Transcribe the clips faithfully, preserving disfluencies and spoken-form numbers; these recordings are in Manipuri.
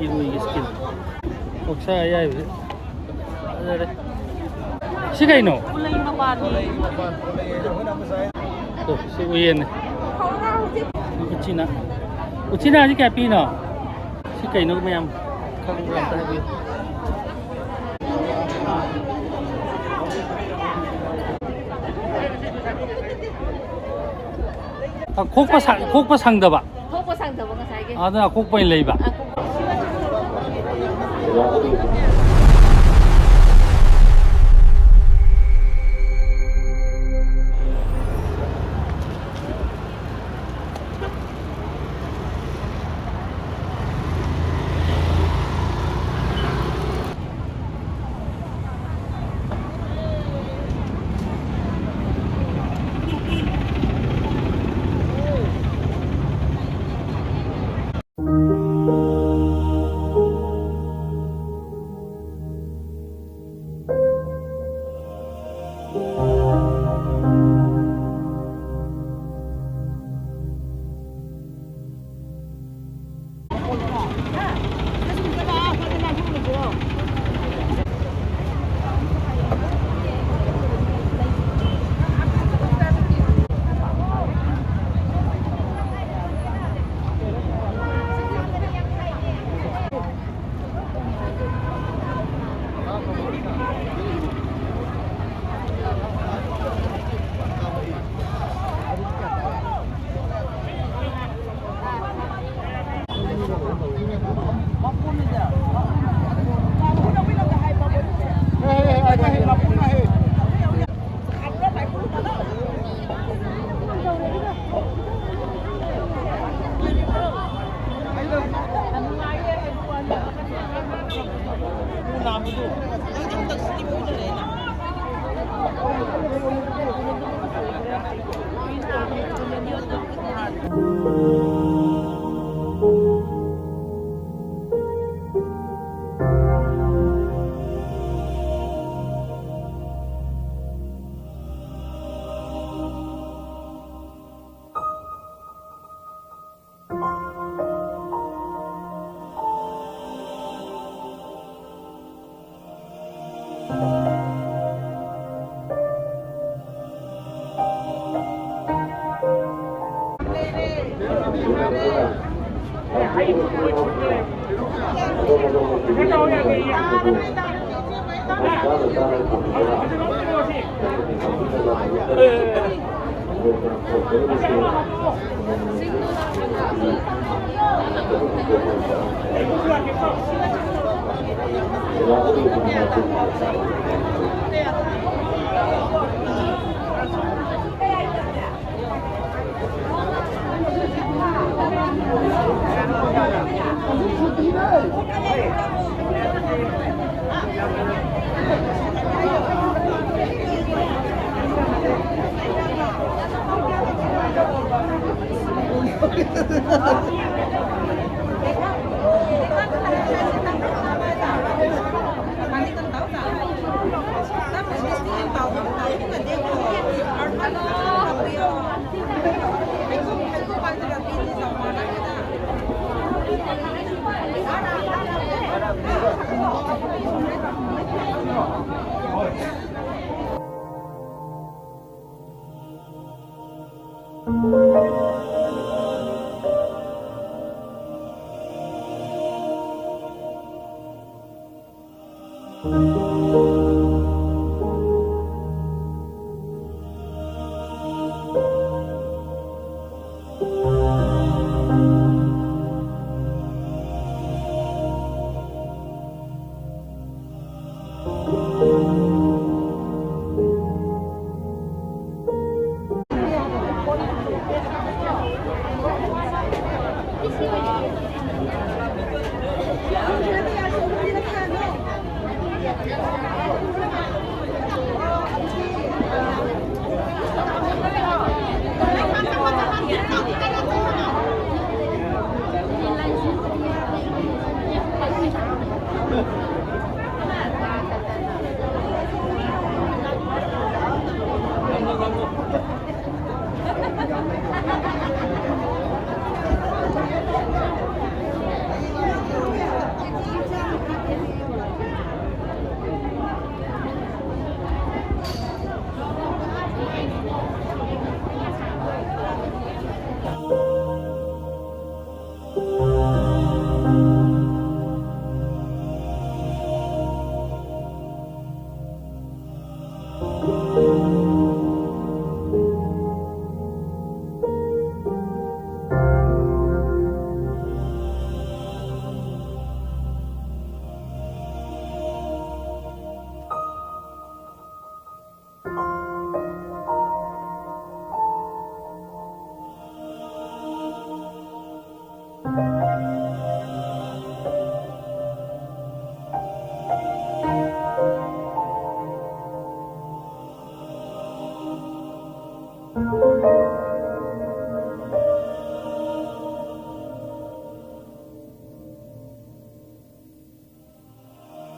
ꯏꯔꯣꯏꯒꯤ ꯁ꯭ꯀꯤꯟ꯫ ꯑꯣꯛꯁꯥ ꯑꯌꯥꯏꯕꯁꯦ ꯐꯖꯔꯦ꯫ ꯁꯤ ꯀꯩꯅꯣ? ꯎꯂꯩ ꯃꯄꯥꯟꯅꯤ꯫ ꯑꯣ, ꯁꯤ ꯎꯌꯦꯟꯅꯦ꯫ ꯎꯆꯤꯅꯥ꯫ ꯎꯆꯤꯅꯥꯁꯤ ꯀꯌꯥ ꯄꯤꯅꯣ? ꯁꯤ ꯀꯩꯅꯣ ꯃꯌꯥꯝ ꯈꯪꯕ꯭ꯔꯥ ꯑꯝꯇ ꯍꯥꯏꯕꯤꯌꯨ꯫ ꯑ, ꯈꯣꯛꯄ ꯁ-, ꯈꯣꯛꯄ ꯁꯪꯗꯕ꯫ ꯊꯣꯛꯄ ꯁꯪꯗꯕ ꯉꯁꯥꯏꯒꯤ꯫ ꯑꯗꯨꯅ ꯑꯈꯣꯛꯄ ꯑꯣꯏꯅ ꯂꯩꯕ꯫ ꯑꯈꯣꯛꯄ꯫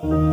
Hi.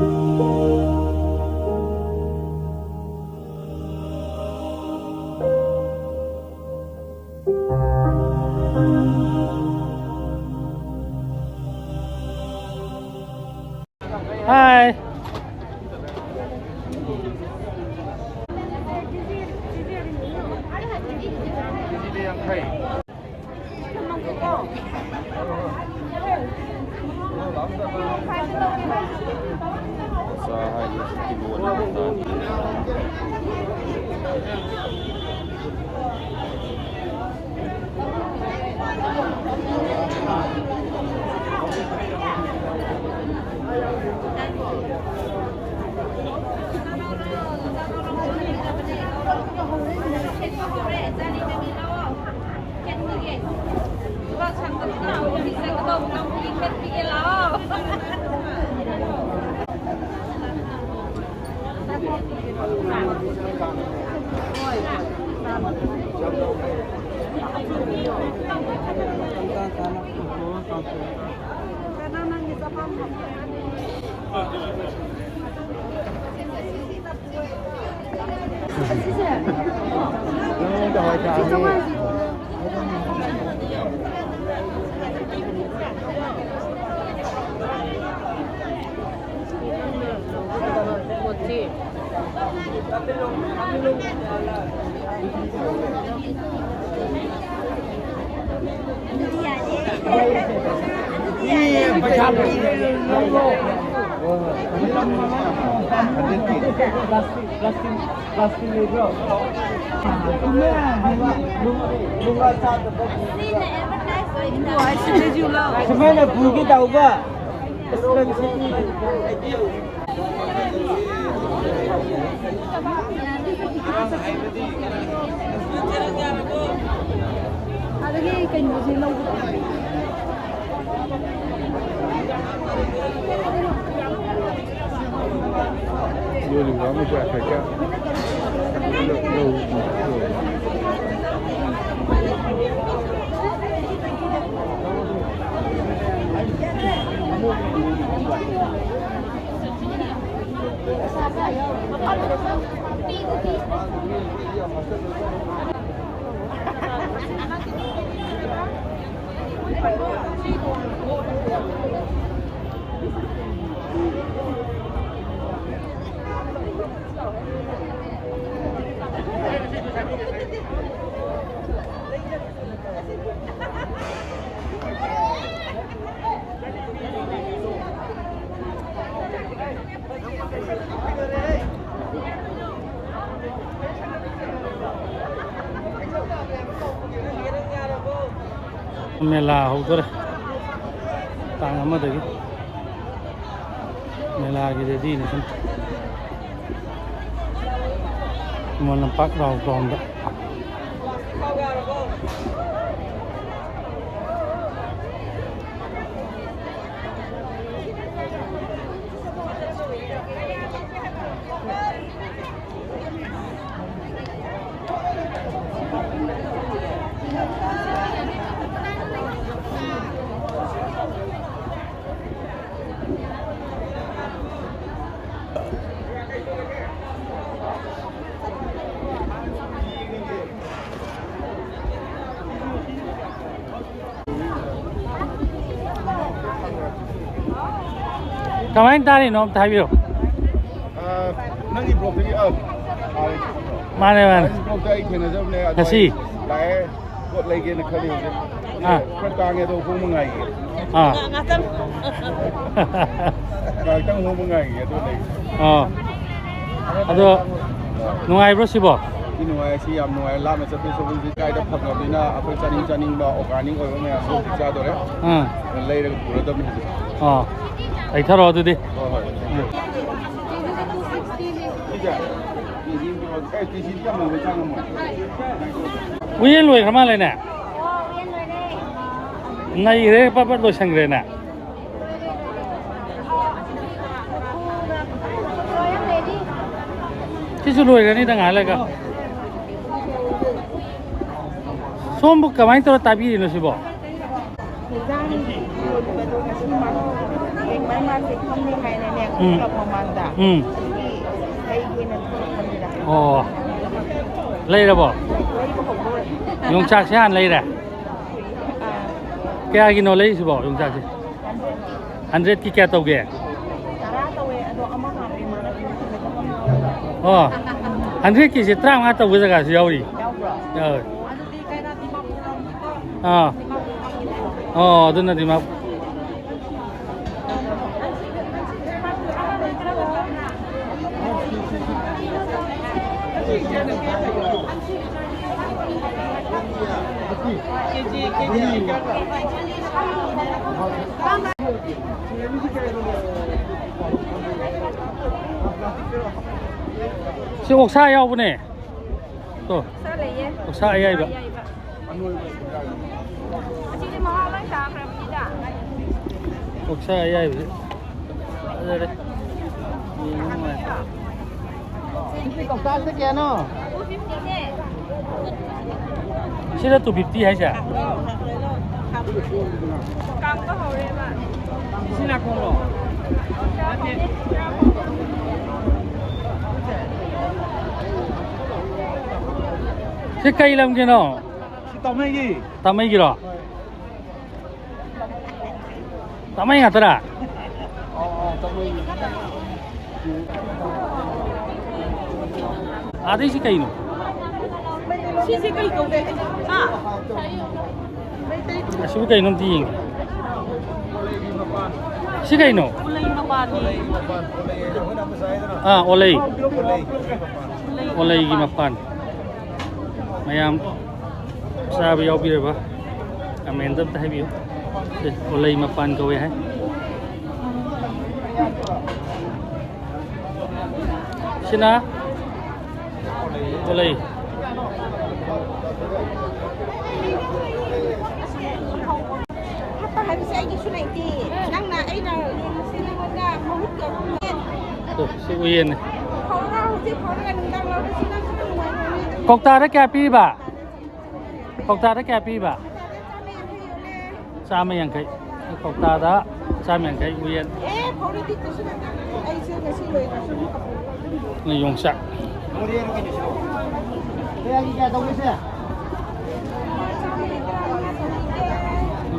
ꯁꯨꯃꯥꯏꯅ ꯄꯨꯒꯦ ꯇꯧꯕ꯫ ꯑꯗꯒꯤ ꯀꯩꯅꯣꯁꯦ ꯂꯧꯕ꯫ ꯃꯦꯂꯥ ꯍꯧꯗꯣꯔꯦ꯫ ꯇꯥꯡ ꯑꯃꯗꯒꯤ ꯃꯦꯂꯥꯒꯤ ꯔꯦꯗꯤꯅꯦ ꯁꯨꯝ꯫ ꯈꯨꯃꯟ ꯂꯝꯄꯥꯛ ꯔꯥꯎ ꯒ꯭ꯔꯥꯎꯟꯗ꯫ ꯀꯃꯥꯏꯅ ꯇꯥꯔꯤꯅꯣ ꯑꯝꯇ ꯍꯥꯏꯕꯤꯔꯣ꯫ ꯑ, ꯅꯪꯒꯤ ꯕ꯭ꯂꯣꯛꯇꯒꯤ, ꯑ, ꯃꯥꯅꯦ, ꯃꯥꯅꯦ꯫ ꯅꯪꯒꯤ ꯕ꯭ꯂꯣꯛꯇ ꯑꯩ ꯊꯦꯡꯅꯖꯕꯅꯦ, ꯑꯗꯣ ꯉꯁꯤ? ꯑꯩ ꯂꯥꯛꯑꯦ, ꯄꯣꯠ ꯂꯩꯒꯦꯅ ꯈꯜꯂꯤ ꯍꯧꯖꯤꯛ꯫ ꯑꯥ꯫ ꯈꯔ ꯇꯥꯡꯉꯦ, ꯑꯗꯣ ꯍꯣꯡꯕ ꯉꯥꯏꯒꯦ꯫ ꯑꯥ꯫ ꯉꯥꯏꯍꯥꯛꯇꯪ ꯍꯣꯡꯕ ꯉꯥꯏꯒꯦ, ꯑꯗꯨ ꯂꯩ꯫ ꯑꯥ꯫ ꯑꯗꯣ ꯅꯨꯡꯉꯥꯏꯕ꯭ꯔꯣ ꯁꯤꯕꯣ? ꯁꯤ ꯅꯨꯡꯉꯥꯏ, ꯁꯤ ꯌꯥꯝ ꯅꯨꯡꯉꯥꯏ꯫ ꯂꯥꯞꯅ ꯆꯠꯊꯣꯛ ꯆꯠꯁꯤꯟꯁꯤ ꯀꯥꯏꯗ ꯐꯪꯉꯕꯅꯤꯅ ꯑꯩꯈꯣꯏ ꯆꯥꯅꯤꯡ ꯆꯥꯅꯤꯡꯕ organic ꯑꯣꯏꯕ ꯃꯌꯥꯝꯗꯣ ꯍꯧꯖꯤꯛ ꯆꯥꯗꯣꯔꯦ꯫ ꯑꯥ꯫ ꯂꯩꯔꯒ ꯄꯨꯔꯗꯕꯅꯤ ꯍꯧꯖꯤꯛ꯫ ꯑꯥ꯫ ꯂꯩꯊꯔꯣ ꯑꯗꯨꯗꯤ꯫ ꯍꯣꯏ, ꯍꯣꯏ꯫ ꯎꯝ꯫ ꯁꯤꯁꯦ? ꯀꯦ ꯖꯤ ꯑꯃ ꯄꯤꯔꯛꯑꯣ꯫ ꯑꯦ, ꯀꯦ ꯖꯤꯗꯤ ꯌꯥꯝ ꯂꯧꯕ ꯆꯥ ꯉꯝꯃꯣꯏ꯫ ꯎꯌꯦꯟ ꯂꯣꯏꯈ꯭ꯔ ꯃꯥꯜꯂꯦꯅꯦ꯫ ꯅꯩꯈ꯭ꯔꯦ, ꯄꯠ ꯄꯠ ꯂꯣꯏꯁꯟꯈ꯭ꯔꯦꯅꯦ꯫ ꯁꯤꯁꯨ ꯂꯣꯏꯈ꯭ꯔꯅꯤꯗ ꯉꯥꯏꯍꯥꯛ ꯂꯩꯔꯒ꯫ ꯁꯣꯝꯕꯨ ꯀꯃꯥꯏꯅ ꯇꯧꯔ ꯇꯥꯕꯤꯔꯤꯅꯣ ꯁꯤꯕꯣ? ꯍꯤꯟꯖꯥꯡ ꯌꯣꯟꯕꯗꯣ ꯉꯁꯤ ꯃꯔꯨ ꯌꯦꯡꯕ ꯐꯝꯅꯤ ꯍꯥꯏꯅꯅꯦ ꯎꯝ꯫ ꯈꯜꯂꯛꯄ ꯃꯃꯥꯡꯗ ꯎꯝ꯫ ꯑꯗꯨꯒꯤ ꯂꯩꯒꯦꯅ ꯊꯣꯛꯂꯛꯄꯅꯤꯗ꯫ ꯑꯣ꯫ ꯂꯩꯔꯕꯣ? ꯂꯩꯕ ꯍꯧꯗꯣꯔꯦ꯫ ꯌꯣꯡꯆꯥꯛꯁꯦ ꯍꯥꯟꯅ ꯂꯩꯔꯦ? ꯑꯥ꯫ ꯀꯌꯥꯒꯤꯅꯣ ꯂꯩꯔꯤꯁꯤꯕꯣ ꯌꯣꯡꯆꯥꯛꯁꯦ? ꯍꯟꯗ꯭ꯔꯦꯠꯀꯤ ꯀꯌꯥ ꯇꯧꯒꯦ? ꯇꯔꯥ ꯇꯧꯋꯦ, ꯑꯗꯣ ꯑꯃ ꯍꯥꯞꯄꯦ, ꯃꯥꯅ ꯇ꯭ꯋꯦꯟꯇꯤ ꯐꯥꯏꯚ꯫ ꯑꯣ꯫ ꯍꯟꯗ꯭ꯔꯦꯠꯀꯤꯁꯦ ꯇꯔꯥꯃꯉꯥ ꯇꯧꯕ ꯖꯒꯥꯁꯨ ꯌꯥꯎꯔꯤ꯫ ꯌꯥꯎꯕ꯭ꯔꯣ? ꯌꯥꯎꯋꯦ꯫ ꯑꯗꯨꯗꯤ ꯀꯩꯅꯣ ꯗꯤꯃꯥꯄꯨꯔ ꯂꯣꯝꯒꯤꯀꯣ꯫ ꯑꯥ꯫ ꯗꯤꯃꯥꯄꯨꯔ ꯂꯣꯝꯒꯤꯅꯦ꯫ ꯑꯣ, ꯑꯗꯨꯅ ꯗꯤꯃꯥꯄꯨꯔ꯫ ꯁꯤ ꯑꯣꯛꯁꯥ ꯌꯥꯎꯕꯅꯦ꯫ ꯇꯣ꯫ ꯑꯣꯛꯁꯥ ꯂꯩꯌꯦ꯫ ꯑꯣꯛꯁꯥ ꯑꯌꯥꯏꯕ꯫ ꯑꯌꯥꯏꯕ꯫ ꯑꯁꯤꯗꯤ ꯃꯍꯥꯎ ꯂꯣꯏ ꯇꯥꯈ꯭ꯔꯕꯅꯤꯗ꯫ ꯑꯣꯛꯁꯥ ꯑꯌꯥꯏꯕꯁꯦ ꯐꯖꯔꯦ꯫ ꯌꯦꯡꯕ ꯅꯨꯡꯉꯥꯏ꯫ ꯁꯤ ꯀꯧꯇꯥꯁꯤꯗ ꯀꯌꯥꯅꯣ? ꯇꯨ ꯐꯤꯐꯇꯤꯅꯦ꯫ ꯁꯤꯗ ꯇꯨ ꯐꯤꯐꯇꯤ ꯍꯥꯏꯁꯦ? ꯀꯪꯕ ꯍꯧꯔꯦꯕ꯫ ꯁꯤꯅ ꯈꯣꯡꯂꯣ? ꯁꯤ ꯀꯩ ꯂꯝꯒꯤꯅꯣ? ꯁꯤ ꯇꯥꯃꯩꯒꯤ꯫ ꯇꯥꯃꯩꯒꯤꯔꯣ? ꯇꯥꯃꯩ ꯉꯥꯛꯇꯔꯥ? ꯑꯥꯗꯩꯁꯤ ꯀꯩꯅꯣ? ꯁꯤꯁꯦ ꯀꯩ ꯀꯧꯒꯦ? ꯍꯥ? ꯑꯁꯤꯕꯨ ꯀꯩꯅꯣ ꯑꯝꯇ ꯌꯦꯡꯒꯦ꯫ ꯁꯤ ꯀꯩꯅꯣ? ꯎꯂꯩ ꯃꯄꯥꯟꯅꯤ꯫ ꯑꯥ, ꯑꯣꯂꯩ꯫ ꯎꯂꯩ ꯑꯣꯂꯩꯒꯤ ꯃꯄꯥꯟ꯫ ꯃꯄꯥꯟ꯫ ꯃꯌꯥꯝ ꯆꯥꯕ ꯌꯥꯎꯕꯤꯔꯕ? ꯀꯃꯦꯟꯗ ꯑꯝꯇ ꯍꯥꯏꯕꯤꯌꯨ꯫ ꯁꯦ, ꯑꯣꯂꯩ ꯃꯄꯥꯟ ꯀꯧꯋꯦ ꯍꯥꯏ꯫ ꯁꯤꯅ ꯑꯣꯂꯩ꯫ ꯍꯥꯞꯄ ꯍꯥꯏꯕꯁꯦ ꯑꯩꯒꯤꯁꯨ ꯂꯩꯇꯦ꯫ ꯅꯪꯅ ꯑꯩꯅ ꯌꯦꯡꯕꯁꯦ ꯅꯪꯉꯣꯟꯗ ꯃꯍꯨꯠ ꯇꯧꯔꯛꯄꯅꯦ꯫ ꯑꯣ, ꯁꯤ ꯎꯌꯦꯟꯅꯦ꯫ ꯐꯧꯔꯒ ꯍꯧꯖꯤꯛ ꯐꯧꯔꯒ ꯅꯨꯡꯗꯥꯡ ꯂꯧꯔꯁꯤ ꯅꯪꯁꯨ ꯅꯨꯡꯉꯥꯏꯔꯅꯤ꯫ ꯀꯧꯇꯥꯗ ꯀꯌꯥ ꯄꯤꯔꯤꯕ? ꯀꯧꯇꯥꯗ ꯀꯌꯥ ꯄꯤꯔꯤꯕ? ꯆꯥꯝꯃ ꯌꯥꯡꯈꯩ꯫ ꯀꯧꯇꯥꯗ ꯆꯥꯝ ꯌꯥꯡꯈꯩ ꯎꯌꯦꯟ꯫ ꯑꯦ, ꯐꯧꯔꯗꯤ ꯀꯩꯁꯨ ꯅꯠꯇꯦ꯫ ꯑꯩꯁꯦ ꯉꯁꯤ ꯂꯣꯏꯔꯁꯨ ꯑꯃꯨꯛꯀ ꯄꯨꯔꯛꯑꯣ꯫ ꯅꯣꯏ ꯌꯣꯡꯆꯥꯛ꯫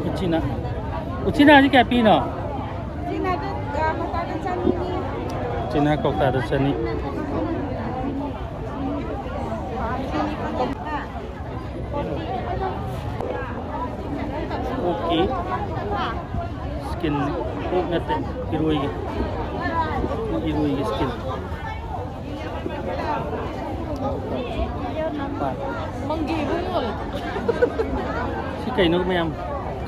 ꯎꯆꯤꯅꯥ꯫ ꯎꯆꯤꯅꯥꯁꯤ ꯀꯌꯥ ꯄꯤꯅꯣ? ꯎꯆꯤꯅꯥꯗꯣ, ꯑ, ꯀꯧꯇꯥꯗ ꯆꯅꯤꯅꯤ꯫ ꯎꯆꯤꯅꯥ ꯀꯧꯇꯥꯗ ꯆꯅꯤ꯫ ꯑꯣꯛꯀꯤ skin, ꯑꯣꯛ ꯅꯠꯇꯦ, ꯏꯔꯣꯏꯒꯤ, ꯏꯔꯣꯏꯒꯤ skin꯫ ꯁꯤ ꯀꯩꯅꯣ ꯃꯌꯥꯝ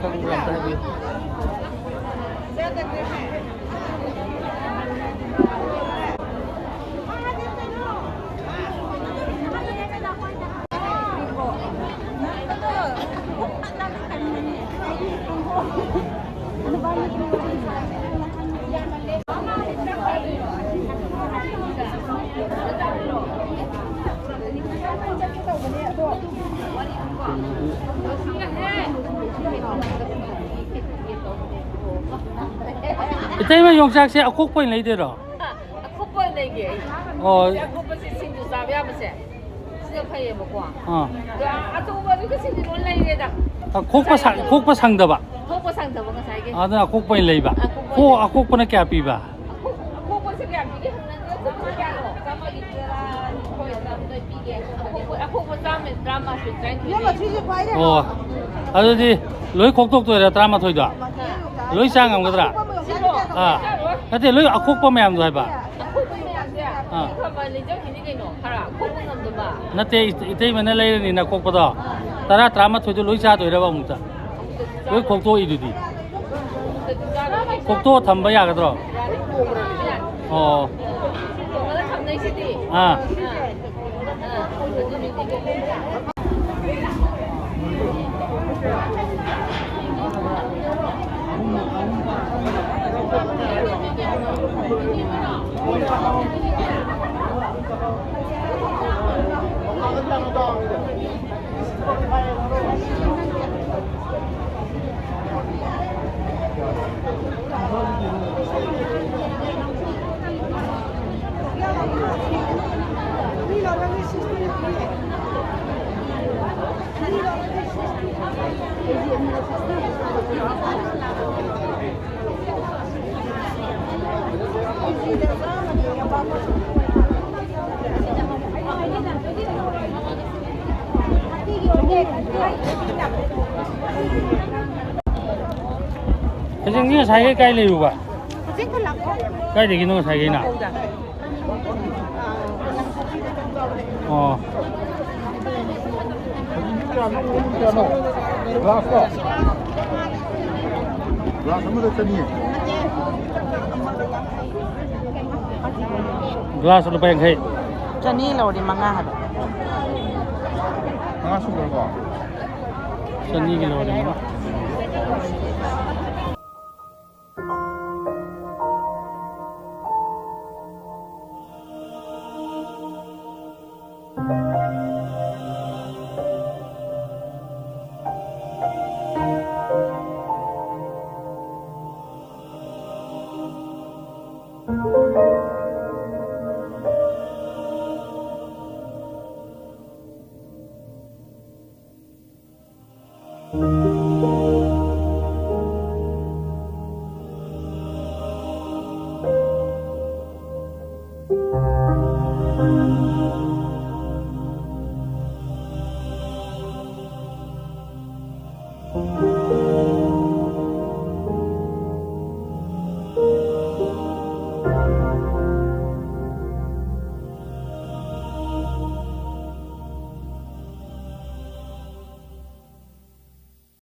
ꯈꯪꯕ꯭ꯔꯥ ꯑꯝꯇ ꯍꯥꯏꯕꯤꯌꯨ꯫ ꯏꯇꯩꯃ, ꯌꯣꯡꯆꯥꯛꯁꯦ ꯑꯈꯣꯛꯄ ꯑꯣꯏꯅ ꯂꯩꯗꯣꯏꯔꯣ? ꯑ, ꯑꯈꯣꯛꯄ ꯂꯩꯒꯦ ꯑꯩ꯫ ꯑꯣ꯫ ꯁꯤ ꯑꯈꯣꯛꯄꯁꯦ ꯁꯤꯡꯖꯨ ꯆꯥꯕ ꯌꯥꯕꯁꯦ꯫ ꯁꯤꯅ ꯐꯩꯌꯦꯕꯀꯣ꯫ ꯑꯥ꯫ ꯑꯗꯣ ꯑꯆꯧꯕꯗꯨꯗꯤ ꯁꯤꯡꯖꯨ ꯂꯣꯏ ꯂꯩꯔꯦꯗ꯫ ꯑ, ꯈꯣꯛꯄ ꯁꯥ-, ꯈꯣꯛꯄ ꯁꯪꯗꯕ? ꯈꯣꯛꯄ ꯁꯪꯗꯕ ꯉꯁꯥꯏꯒꯤ꯫ ꯑꯗꯨꯅ ꯑꯈꯣꯛꯄ ꯑꯣꯏꯅ ꯂꯩꯕ꯫ ꯑꯈꯣꯛꯄ ꯈꯣ-, ꯑꯣꯏꯅ꯫ ꯑꯈꯣꯛꯄꯅ ꯀꯌꯥ ꯄꯤꯕ? ꯑꯈꯣꯛ-, ꯑꯈꯣꯛꯄꯁꯦ ꯀꯌꯥ ꯄꯤꯒꯦ ꯍꯪꯅꯗ꯭ꯔꯦ꯫ ꯆꯥꯝꯃꯒꯤ ꯇꯔꯥꯅꯤꯊꯣꯏ ꯄꯤꯒꯦ꯫ ꯑꯈꯣꯛꯄ, ꯑꯈꯣꯛꯄ ꯆꯥꯝꯃ ꯇꯔꯥꯃꯥꯊꯣꯏ, ꯇꯔꯥꯅꯤꯊꯣꯏ ꯂꯩ꯫ ꯑꯣ꯫ ꯑꯗꯨꯗꯤ ꯂꯣꯏ ꯈꯣꯛꯇꯣꯛꯇꯣꯏꯔꯥ ꯇꯔꯥꯃꯥꯊꯣꯏꯗꯣ? ꯂꯣꯏ ꯆꯥ ꯉꯝꯒꯗ꯭ꯔꯥ? ꯁꯤꯔꯣ? ꯑꯥ꯫ ꯅꯠꯇꯦ, ꯂꯣꯏ ꯑꯈꯣꯛꯄ ꯃꯌꯥꯝꯗꯣ ꯍꯥꯏꯕ꯫ ꯑꯈꯣꯛꯄ ꯃꯌꯥꯝꯁꯦ ꯑꯥ꯫ ꯈꯔ ꯈꯔ ꯂꯩꯖꯈꯤꯅꯤ ꯀꯩꯅꯣ, ꯈꯔ ꯈꯣꯛꯄ ꯉꯝꯗꯕ꯫ ꯅꯠꯇꯦ, ꯏ-, ꯏꯇꯩꯃꯅ ꯂꯩꯔꯅꯤꯅ ꯈꯣꯛꯄꯗꯣ꯫ ꯑꯥ꯫ ꯇꯔꯥ, ꯇꯔꯥꯃꯥꯊꯣꯏꯗꯣ ꯂꯣꯏ ꯆꯥꯗꯣꯏꯔꯕ ꯑꯃꯨꯛꯇ? ꯑꯃꯨꯛꯇꯗꯤ ꯂꯣꯏ ꯆꯥꯔꯣꯏ꯫ ꯈꯣꯛꯇꯣꯛꯏꯗꯨꯗꯤ꯫ ꯑꯃꯨꯛꯇꯗꯤ ꯆꯥꯔꯣꯏ꯫ ꯈꯣꯛꯇꯣꯛꯑ ꯊꯝꯕ ꯌꯥꯒꯗ꯭ꯔꯣ? ꯌꯥꯅꯤ꯫ ꯑꯣ꯫ ꯊꯝꯃꯒ ꯊꯝꯅꯩꯁꯤꯗꯤ꯫ ꯑꯥ꯫ ꯑꯥ꯫ ꯑꯗꯨꯅꯤꯗꯤ꯫ ꯍꯧꯖꯤꯛ ꯉꯁꯥꯏꯒꯩ ꯀꯥꯏ ꯂꯩꯔꯨꯕ? ꯍꯧꯖꯤꯛ ꯍꯜꯂꯛꯄ꯫ ꯀꯥꯏꯗꯒꯤꯅꯣ ꯉꯁꯥꯏꯒꯩꯅ? ꯃꯄꯧꯗ꯫ ꯑꯣ꯫ ꯍꯧꯖꯤꯛ ꯀꯌꯥꯅꯣ? ꯀꯌꯥꯅꯣ? ꯒ꯭ꯂꯥꯁꯇꯣ? ꯒ꯭ꯂꯥꯁ ꯑꯃꯗ ꯆꯅꯤ꯫ ꯒ꯭ꯂꯥꯁ ꯂꯨꯄꯥ ꯌꯥꯡꯈꯩ꯫ ꯆꯅꯤ ꯂꯧꯔꯗꯤ ꯃꯉꯥ ꯍꯥꯏꯕ꯫ ꯃꯉꯥ ꯁꯨꯈ꯭ꯔꯕꯣ? ꯆꯅꯤꯒꯤ ꯂꯧꯔꯗꯤ ꯃꯉꯥ꯫